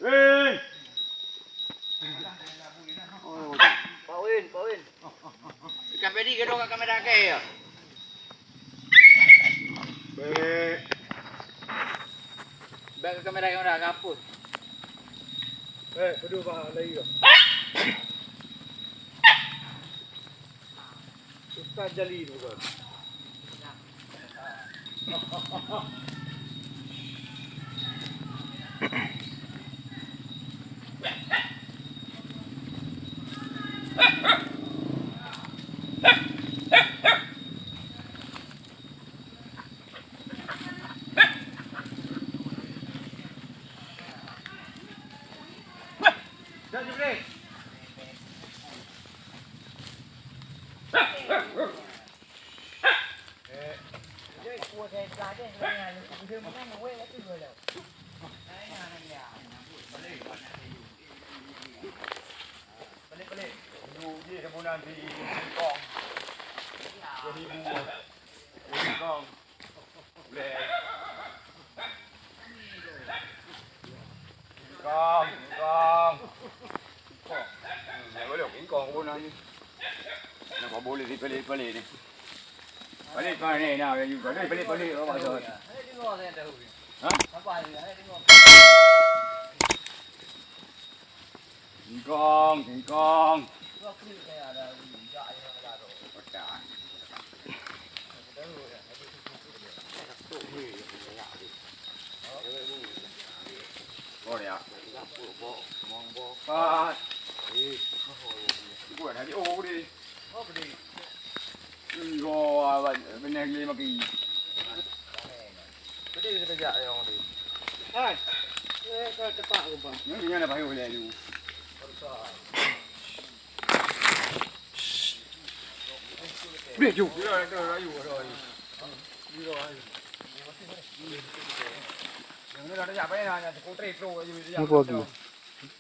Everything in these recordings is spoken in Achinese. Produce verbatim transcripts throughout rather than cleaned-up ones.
Win! Pak Win, Pak Win. Ikan pedi ke dong kat kamera ke ya? Bek. Bek ke kamera, kamera ke apa? Eh, pedu bah lagi ke? Ustaz Jali tu kan. Kong, kong. Kong. Kong, kong, kong, kong. Kenapa boleh dipelih-pelih ni? Balik kau ni, nah, balik, balik, balik, balik, balik. Ha? Singkong, singkong. Pecah. Oh, ya. Empat. Buat hari oh, deh. Iya, awak benar gila maki. Gede kita jak yang ni. Hai. Eh, kau tepak ke, Bang? Ni, ni ada bayu boleh tu. Beh, jom. Dia ada ayu, ada ayu. Dia ada ayu. Yang ni ada jak apa ya? Yang sekutri tu ayu dia. Ni gua lagi.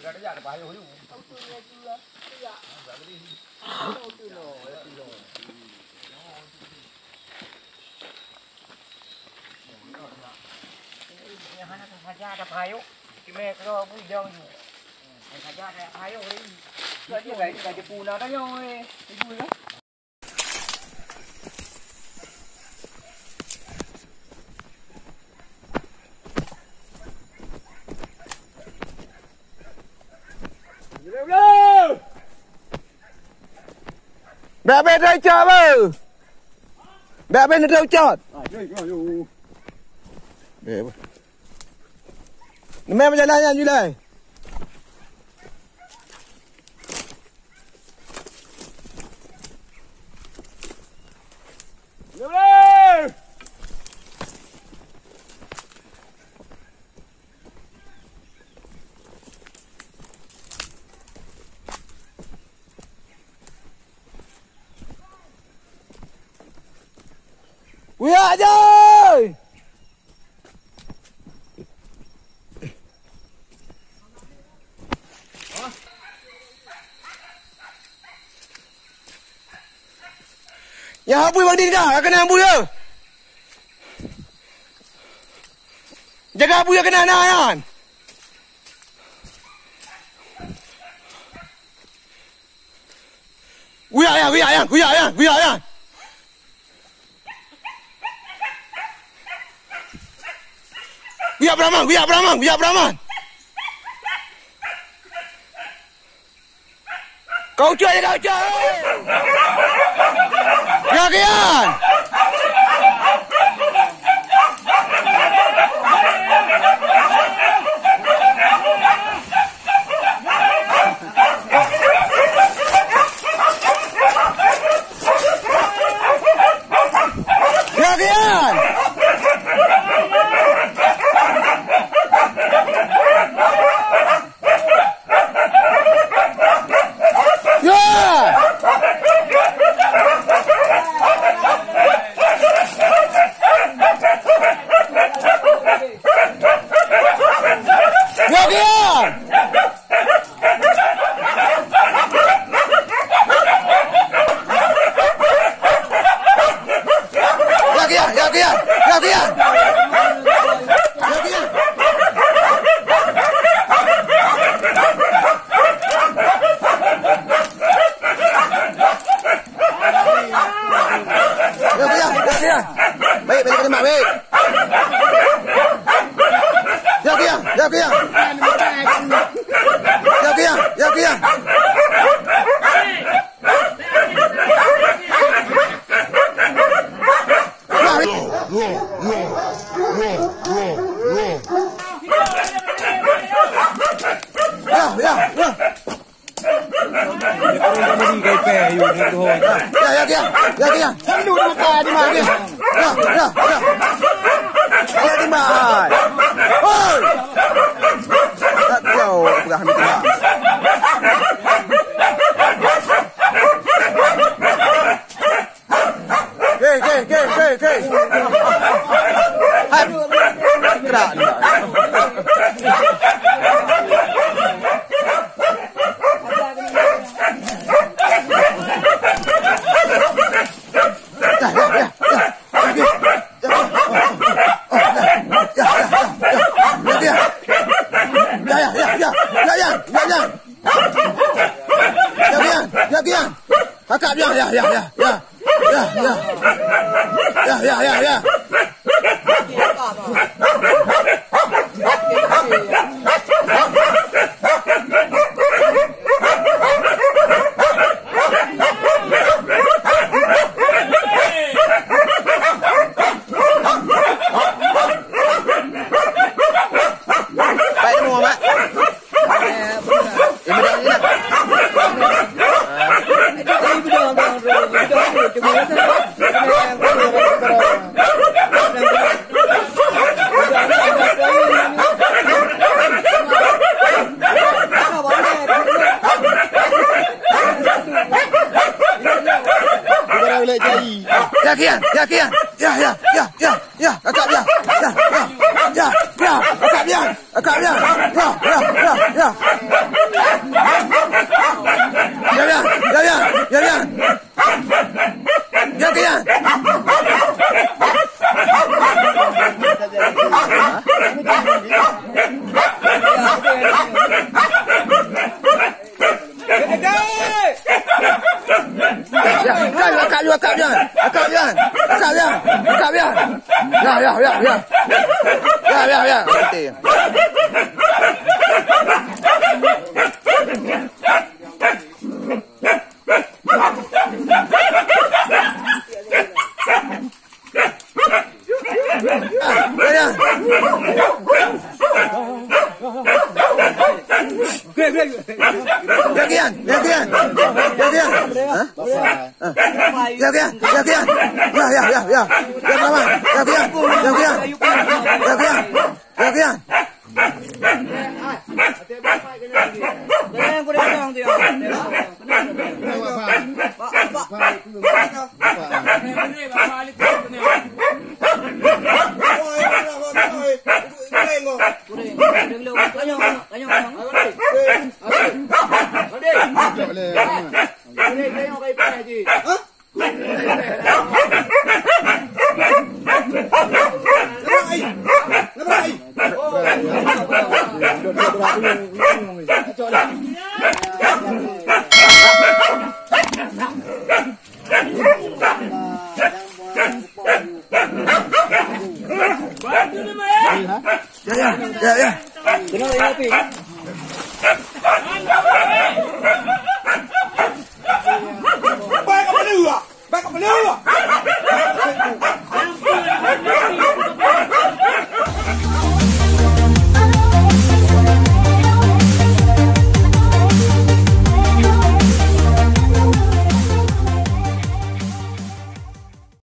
Dia ada jak ada bayu tu. Bèk, bèk, droe cot, beuh. Bèk, bèk, droe cot. Bèk, beuh. Neumè meujalan nyan, Julai. Kuyak jai! Nyang bui Bang Din ka, ka keunong bui, eh. Jaga bui ka keunong na nyan. Kuyak nyan, kuyak nyan, kuyak nyan, kuyak nyan. Kuyak Braman, kuyak Braman, kuyak Braman. Kau ucok je, kau ucok. Ya, kian. Ya, kian. Ya. Ya, kian. Ya, kian. Ya, kian. Ya, ya, ya. Ya, ya, ya, ya, ya. Sambil di mata, di mata. Ya, ya, ya. Ya, di mata. Hoi. Tak tahu, pegang di tengah. Oke, oke, oke, oke, oke. Hai. Gerak ni. Ya, ya, ya, ya. Oke. Ya, ya, ya, ya. Ya, ya, ya, ya. Ya, ya, ya, ya. Ya, Bian, ya, Bian. Kakak Bian, ya, ya, ya, ya. Ya, ya. Ya, ya, ya, ya. Baik, temu, Mak. Ya, kian, ya, kian. Ya, ya, ya, ya, ya, kakak, ya. Ya, ya, ya, ya, kakak, ya. Kakak, ya. Ya, ya, ya, ya. Ya, ya, ya, ya, ya, ya. Ya, ya. Ya, kan, akak you, akak Yan. Akak Yan. Akak Yan. Akak Yan. Ya, ya, ya, ya. Ya, ya, ya. Berhenti. Jagian, jagian, jagian. Hah? Jagian, jagian. Ya, ya, ya, ya. Ya, melawan. Jagian, jagian. Jagian, jagian. Ya, ya, ya, ya. Kenapa ya, Pi?